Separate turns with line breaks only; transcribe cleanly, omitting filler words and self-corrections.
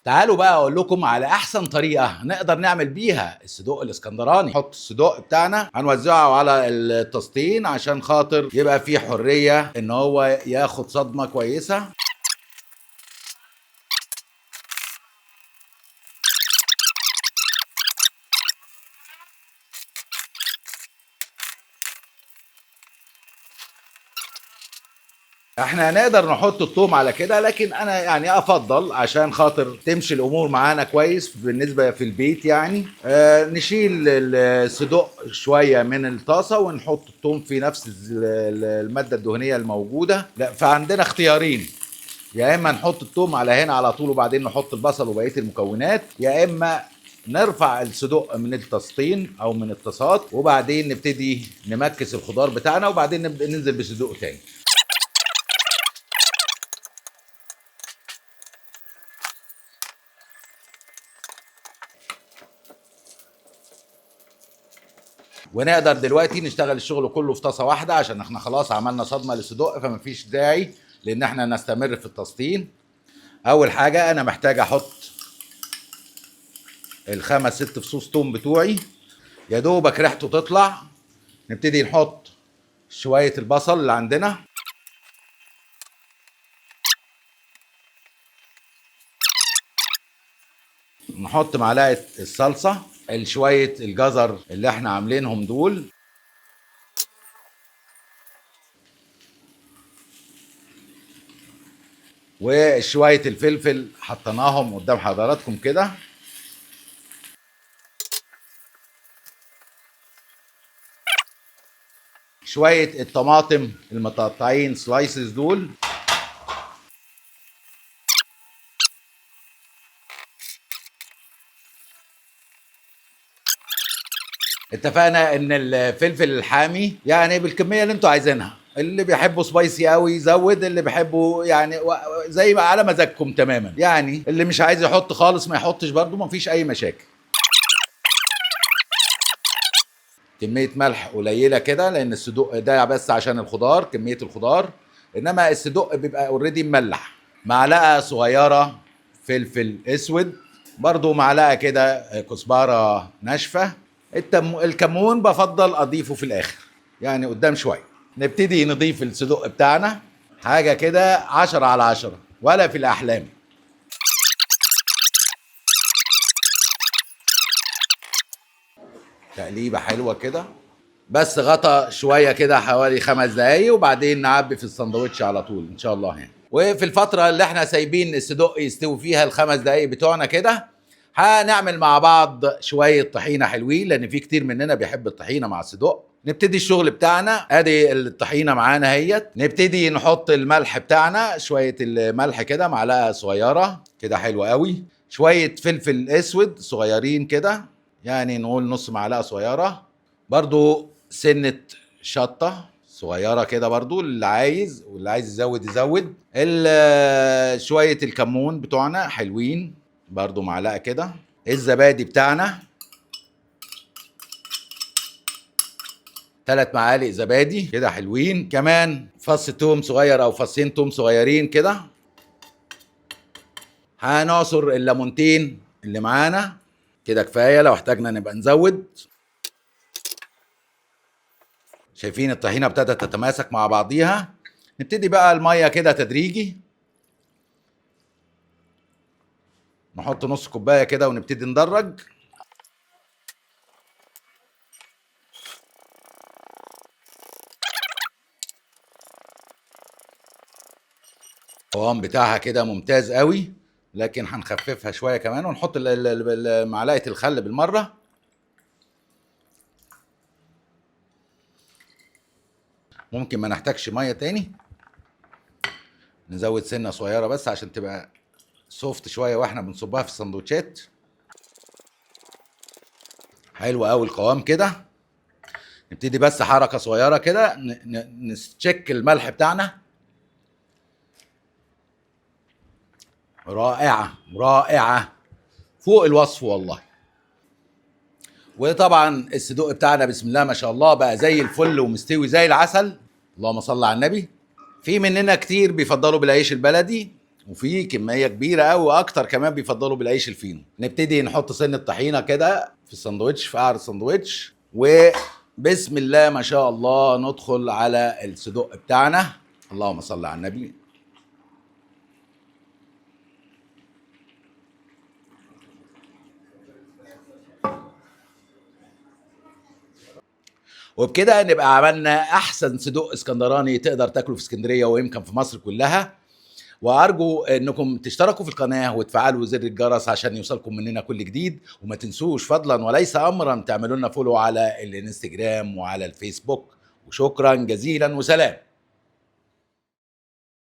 تعالوا بقى اقول لكم على احسن طريقه نقدر نعمل بيها الصدوق الاسكندراني. نحط الصدوق بتاعنا، هنوزعه على الطاستين عشان خاطر يبقى فيه حرية ان هو ياخد صدمة كويسة. احنا هنقدر نحط الثوم على كده، لكن انا يعني افضل عشان خاطر تمشي الامور معانا كويس بالنسبة في البيت، يعني نشيل الصدق شوية من الطاسه ونحط الثوم في نفس المادة الدهنية الموجودة. لا، فعندنا اختيارين، يا اما نحط الثوم على هنا على طول وبعدين نحط البصل وبقية المكونات، يا اما نرفع الصدق من الطاستين او من الطاسات وبعدين نبتدي نمكس الخضار بتاعنا وبعدين نبدا ننزل بصدق تاني. ونقدر دلوقتي نشتغل الشغل كله في طاسه واحدة عشان احنا خلاص عملنا صدمة للصدق، فمفيش داعي لان احنا نستمر في التسطين. اول حاجة انا محتاج احط الخمس ست فصوص توم بتوعي، يا دوبك ريحته تطلع. نبتدي نحط شوية البصل اللي عندنا، نحط معلقه الصلصه، شوية الجزر اللي احنا عاملينهم دول، وشوية الفلفل حطيناهم قدام حضراتكم كده. شوية الطماطم المتقطعين سلايسز دول، اتفقنا ان الفلفل الحامي يعني بالكمية اللي انتوا عايزينها، اللي بيحبوا سبايسي قوي يزود، اللي بيحبوا يعني زي ما على مزاجكم تماما، يعني اللي مش عايز يحط خالص ما يحطش برضو، ما فيش اي مشاكل. كمية ملح قليله كده لان الصدوق ده بس عشان الخضار، كمية الخضار، انما الصدوق بيبقى اوريدي مملح. معلقه صغيرة فلفل اسود، برضو معلقه كده كزبره ناشفة. الكمون بفضل اضيفه في الاخر يعني قدام شوية. نبتدي نضيف الصدق بتاعنا، حاجة كده 10 على 10 ولا في الاحلام. تقليبه حلوة كده، بس غطا شوية كده حوالي 5 دقايق وبعدين نعبي في الساندوتش على طول ان شاء الله. يعني وفي الفترة اللي احنا سايبين الصدق يستوي فيها ال5 دقايق بتوعنا كده، هنعمل مع بعض شوية طحينه حلوين، لان في كتير مننا بيحب الطحينه مع الصدق. نبتدي الشغل بتاعنا، ادي الطحينه معانا اهيت. نبتدي نحط الملح بتاعنا، شوية الملح كده معلقه صغيرة كده حلوة قوي، شوية فلفل اسود صغيرين كده، يعني نقول نص معلقه صغيرة، برضو سنة شطه صغيرة كده برضو اللي عايز، واللي عايز يزود يزود. شوية الكمون بتوعنا حلوين برضو معلقه كده. الزبادي بتاعنا 3 معالق زبادي كده حلوين، كمان فص توم صغير او فصين توم صغيرين كده. هنعصر الليمونتين اللي معانا كده كفاية، لو احتاجنا نبقى نزود. شايفين الطحينه ابتدت تتماسك مع بعضيها. نبتدي بقى المية كده تدريجي، نحط نص كوباية كده ونبتدي ندرج. القوام بتاعها كده ممتاز قوي، لكن هنخففها شوية كمان ونحط معلقه الخل بالمرة. ممكن ما نحتاجش مية تاني، نزود سنة صغيرة بس عشان تبقى سوفت شوية واحنا بنصبها في السندوتشات. حلو قوي القوام كده. نبتدي بس حركة صغيرة كده، نتشيك الملح بتاعنا. رائعة رائعة فوق الوصف والله. وطبعا الصدوق بتاعنا بسم الله ما شاء الله بقى زي الفل ومستوي زي العسل، اللهم صل على النبي. في مننا كتير بيفضلوا بالعيش البلدي، وفي كمية كبيرة قوي واكتر كمان بيفضلوا بالعيش الفينو. نبتدي نحط سن الطحينه كده في الساندوتش، في قعر الساندوتش، وبسم الله ما شاء الله ندخل على الصدق بتاعنا. اللهم صل على النبي. وبكده نبقى عملنا احسن صدق اسكندراني تقدر تاكله في اسكندرية ويمكن في مصر كلها. وارجو انكم تشتركوا في القناة وتفعلوا زر الجرس عشان يوصلكم مننا كل جديد، وما تنسوش فضلا وليس امرا تعملوا لنا follow على الانستجرام وعلى الفيسبوك. وشكرا جزيلا وسلام.